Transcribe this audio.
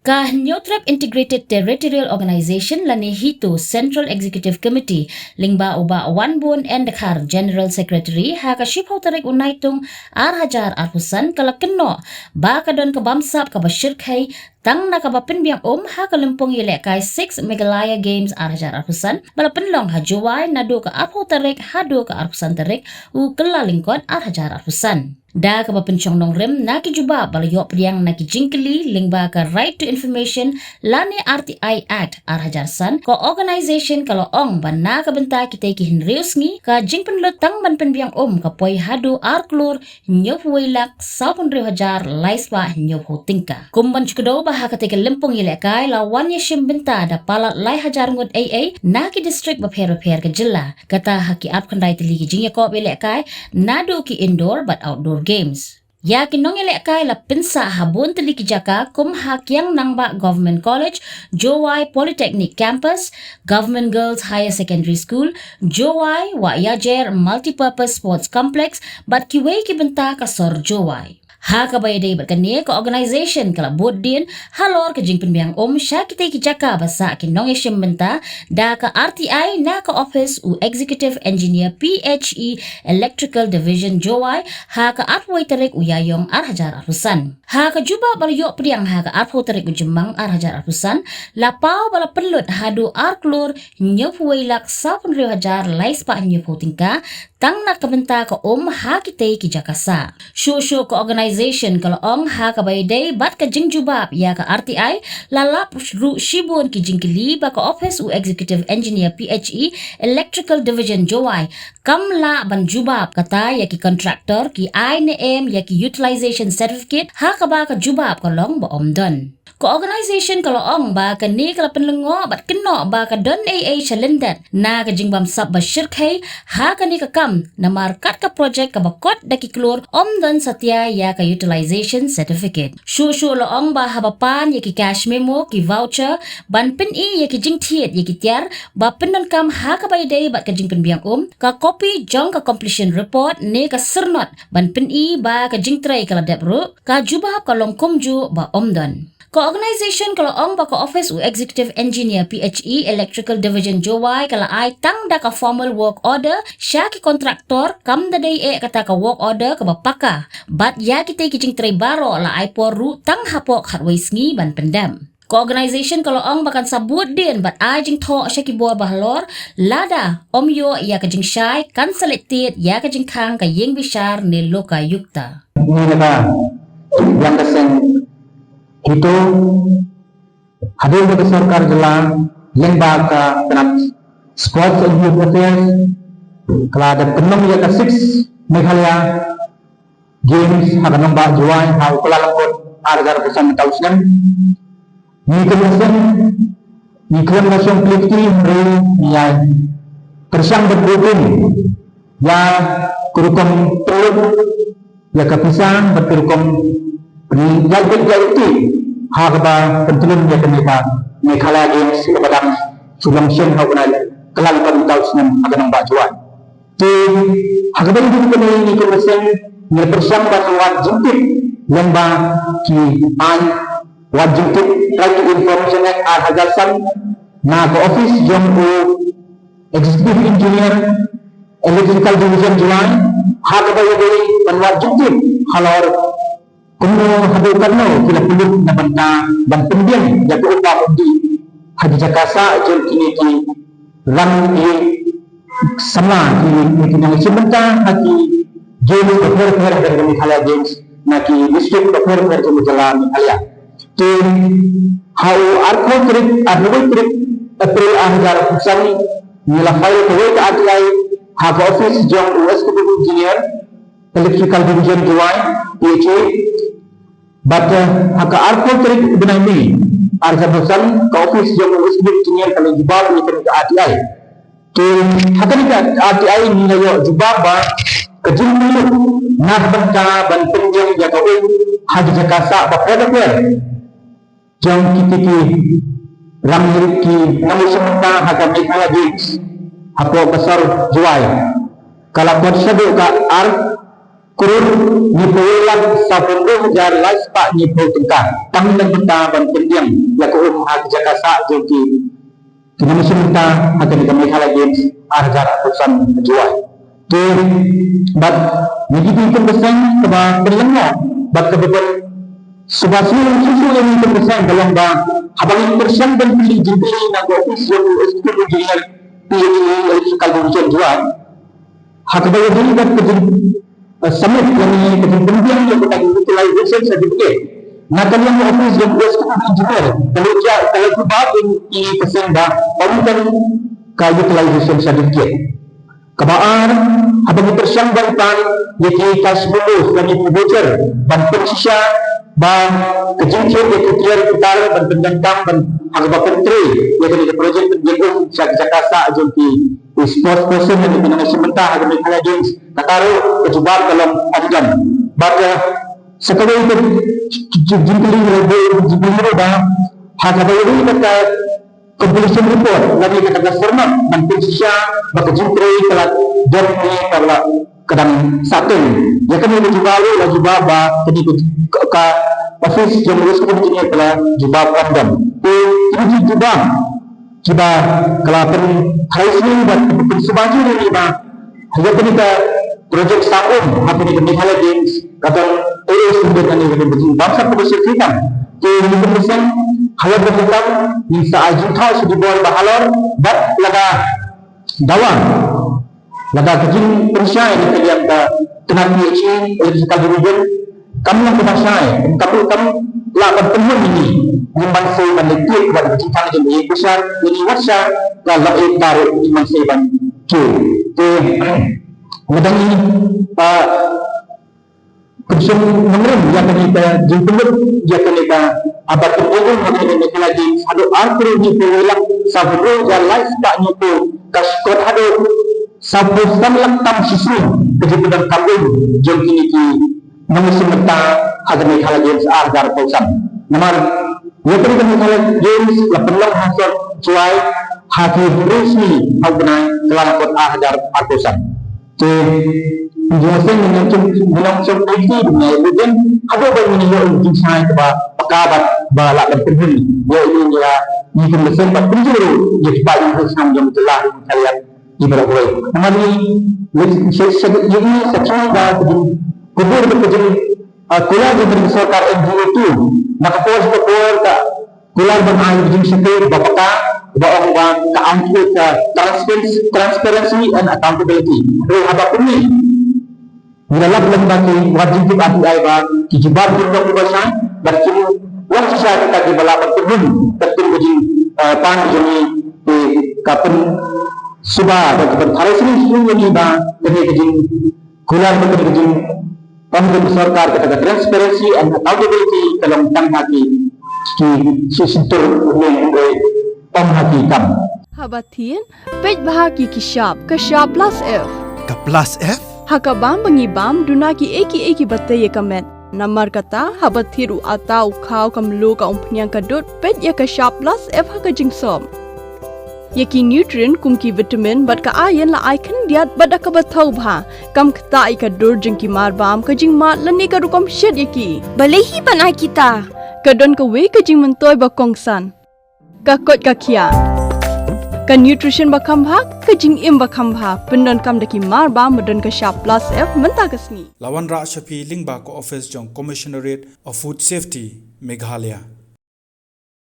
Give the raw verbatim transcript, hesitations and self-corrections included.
Ka Hynñiewtrep Integrated Territorial Organization lane HITO Central Executive Committee, lyngba u Bah Wanbun N Dkhar, General Secretary, ha ka shiphew tarik u Naitung ar hajar arphew san, ka la kynnoh ba ka don ka bamsap kaba shyrkhei tang na kaba pynbiang um ha ka lympung ïalehkai six Meghalaya Games ar hajar arphew san, ba la pynlong ha Jowai naduh ka arphew tarik haduh ka arphew san tarik u Kyllalyngkot ar hajar arphew san. Da kaba pynshong nongrim na ki jubab ba la ïoh pdiang na ki jingkylli lyngba ka Right to Information lane R T I Act ar hajar san, ka organization ka la ong ba na ka bynta kitei ki hynriew sngi, ka jingpynlut tang ban pynbiang um ka poi haduh ar klur hynñiewphew wei lak sawphew hynriew hajar lai spah hynñiewphew tyngka. Kum ban shu kdew ba ha katei ka lympung ïalehkai la wan ïashim bynta da palat lai hajar ngut ei ei na ki district bapher bapher ka jylla. Kata ha ki arphew khyndai tylli ki jingïakop ïalehkai naduh ki indoor bad outdoor games. Ïa ki nongïalehkai la pynsah ha bun tylli ki jaka kum ha Kiang Nangbah Government College, Jowai Polytechnic Campus, Government Girls Higher Secondary School, Jowai, Wah Yajer Multipurpose Sports Complex bad kiwei ki bynta ka sor Jowai. Ha kaba ïadei bad kane, ka organization ka la bud dien halor ka jingpynbiang um sha kitei ki jaka ba sah ki nongïashim bynta da ka R T I na ka office u Executive Engineer P H E Electrical Division Jowai ha ka arphew wei tarik u Ïaïong ar hajar arphew san. Ha ka jubab ba la ïoh pdiang ha ka arphew tarik u Jymmang ar hajar arphew san, la paw ba la pynlut haduh ar klur hynñiewphew wei lak sawphew hynriew hajar lai spah hynñiewphew tyngka tang na ka bynta ka um ha kitei ki jaka sah. Shuh shuh ka organization ka la ong ha kaba ïadei bad ka jingjubab ïa ka R T I, la lap ruh shibun ki jingkylli ba ka office u Executive Engineer P H E Electrical Division Jowai kam lah ban jubab kata ïa ki contractor ki ai ne em ïa ki utilization certificate ha kaba ka jubab ka long ba ym don. Ka organization ka la ong ba kane ka la pynlyngngoh bad kynnoh ba ka don ei ei shalyndet na ka jingbamsap ba shyrkhei ha kane ka kam, namar kat ka project kaba kot da ki klur ym don satia ïa ka utilization certificate. Shuh shuh la ong ba haba pan ïa ki cash memo, ki voucher ban pyni ïa ki jingthied ïa ki tiar ba pyndonkam ha kaba ïadei bad ka jingpynbiang um, ka kopi jong ka completion report ne ka syrnod ban pyni ba ka jingtrei ka la dep ruh, ka jubab ka long kumjuh ba ym don. Ka organization ka la ong ba ka office u Executive Engineer P H E Electrical Division Jowai ka la ai tang da ka formal work order sha ki contractor, kam da dei eh kata ka work order kaba paka. Bad ïa kitei ki jingtrei baroh la ai por ruh tang hapoh khatwei sngi ban pyndep. Ka organization ka la ong ba kan sa bud dien bad ai jingthoh sha ki bor ba halor lada ym ïoh ïa ka jingshai, kan sa leit tied ïa ka jingkhang ka ïing bishar ne lokayukta. Ngi na ka ïa ka seng HITO hadien ba ka sorkar jylla lyngba ka tnat Sports and Youth Affairs ka la dep pynlong ïa ka six Meghalaya Games ha ka nongbah Jowai ha u Kyllalyngkot ar hajar arphew san mynta u snem. Ngi khlem ka seng, ngi khlem ka seng klik ti hynrei ngi ïa pyrshang ban bud dien ïa ka rukom pynlut ïa ka pisa bad ka rukom ïa ka ïa ka ti ha kaba pyntlun ïa kane ka Meghalaya Games kaba dang shu long shen ha u Kyllalyngkot mynta u snem ha ka nongbah Jowai. Te ha kaba ïadei bad kane ngi kum ka seng ngi la pyrshang ban wad jingtip lyngba ki aiñ wad jingtip Right to Information Act ar hajar san na ka office jong u Executive Engineer Electrical Division Jowai ha kaba ïadei ban wad jingtip halor kumno haduh katno ki la pynlut na bynta ban pynbiang ïa ka um bam um dih ha ki jaka sah jong kine ki rang ki samla ki, ki nongshim bynta ha ki games bapher bapher ha ka Meghalaya Games na ki district bapher bapher jong ka jylla Meghalaya. Te ha u arphew tarik, arphew tarik April ar hajar arphew san ngi la file kawei ka R T I ha ka office jong u Executive Engineer Electrical Division Jowai, P H E. Bad, eh, ha ka arphew tarik u bnai May ar hajar arphew san ka office jong u Executive Engineer ka la jubab ïa kane ka R T I. Te ha kane ka R T I ngi la ïoh jubab ba ka jingmut na ka bynta ban pynbiang ïa ka um ha ki jaka sah bapher bapher jong kiti ki rang ki nongshim bynta ha ka Meghalaya Games hapoh ka sor Jowai ka la kot shaduh ka ar Hynñiewphew lak sawphew hajar lai spah hynñiewphew tyngka tang na ka bynta ban pyndiang ïa ka um ha ki jaka sah jong ki, ki nongshim bynta ha kane ka Meghalaya Games ar hajar arphew san ha Jowai. Te bad na kine ki kum ka seng kaba pynlong bad kaba pynsuba sngewsih shisha ïa kine ki kum ka seng ka long ba haba ngi pyrshang ban pynlong jingkylli na ka office jong u Executive Engineer P H E Electrical Division Jowai, ha kaba ïadei bad ka jing, eh, submit lane ka jingpynbiang ïa kata ka utilization certificate na ka liang office jong u Executive Engineer, ka la jia, ka la jubab ïa kine ki seng ba ym don ka utilization certificate. Kaba ar, haba ngi pyrshang ban pan ïa ki cash bonus lane ki voucher ban pynshisha ba ka jingthied ïa ki tiar ki tar ban pyndonkam ban ha kaba pyntrei ïa kane ka project pynbiang um sha ki jaka sah jong ki spokesperson lane ki nongshim bynta ha ka Meghalaya Games, kata ruh ka jubab ka long ym don. Bad, eh, sa kawei ka jingkylli ruh ba ha kaba ïadei bad ka completion report lane kata ka surok ban pynshisha ba ka jingtrei ka la dep ne ka la ka dang sah teng. Ïa kane ka jubab ruh la jubab ba kane ka, ka office jong u Executive Engineer ka la jubab ym don. Te kine ki jubab kiba ka la pynhynrei sngewbha bad pynsuba sngewbha ïa kane ka project sah um ha kane ka Meghalaya Games ka don eh eh sngewbha kane ka bynta bamsap kaba shisha. Te ngi kum ka seng halor ba ka kam ngi sa ai jingthoh sha ki bor ba halor bad lada dawa lada ka jingpynshai na ka liang ka tnat P H E Electrical Division kam long kaba shai, kam, kam lah ban pynhun ïa ngi, ngim banse ban leit tied bad ka jingthoh jong ka ïing ka sha ïa ngi wat sha ka long eh ka ruh ngim banse ban kiew. Te nga dang, ah, pynshong nongrim ïa kane ka jingpynlut ïa kane ka, ah, ban pynbeit ïa kane ka Meghalaya Games haduh ar klur hynñiewphew wei lak sawphew hajar lai spah hynñiewphew, ka shkor haduh sawphew san lak tam shisien ka jingpyndonkam um jong kine ki nongshim bynta ha ka Meghalaya Games ar hajar arphew san. Namar ïa kane ka Meghalaya Games la pynlong ha sor Jowai ha ki hynriew sngi ha u bnai Kyllalyngkot ar hajar arphew san. Te, jingïaseng ngi nang sngewthuh, ngi nang sngewthuh ïa u dien haduh ba ngin ïoh ïa u jingshai kaba paka bad ba lah ban pynhun ïa u ïa ngi kum ka seng bad kumjuh ruh ïa ki paid nongshong shnong jong ka jylla Meghalaya kiba la buh. Namar ngi, ngi sa, sa, ngi sa sngewthuh ba ka jingkubur bad ka jing, ah, kular jong ka sorkar N G O two na ka por sha ka por ka kular ban ai ka jingshakri ba paka, ba ong ba ka ain ka transparency, transparency and accountability. Ruh haba kumne ngi la lap lem ba ki wat jingtip R T I ba ki jubab ki long kiba shai bad ki wan shisha kita kiba lah ban pynhun ka kum ka jing, eh, pan jong ngi, ki ka pynsuba bad ka pynpaw sngewsih ïa ngi ba kane ka jing kular ba kane ka jing pynbeit sorkar kata ka transparency and accountability ka long tang ha ki, ki shi shyntur ne hynrei ym ha ki kam. Haba thied, peit bha ki ki shap, ka shap plus F. Ka plus F? Ha ka bam ba ngi bam, duna kiei kiei kiba tei ïa ka met. Namar kata, haba thied u atta u khaw ka mluh ka umphniang ka dud, peit ïa ka shap plus F ha ka jingsop. Ïa ki nutrient kum ki vitamin bad ka iron la ai khyndiat bad da kaba thaw bha. Kam ktah ïa ka dur jong ki marbam, ka jingmad lane ka rukom shet ïa ki. Balei hi ban ai kita? Ka don kawei ka jingmyntoi ba kongsan. Ka koit ka khiah. Ka nutrition ba kham bha, ka jingim ba kham bha. Pyndonkam da ki marbam ba don ka shap plus F mynta ka sngi. La wanrah sha phi lyngba ka office jong Commissionerate of Food Safety, Meghalaya.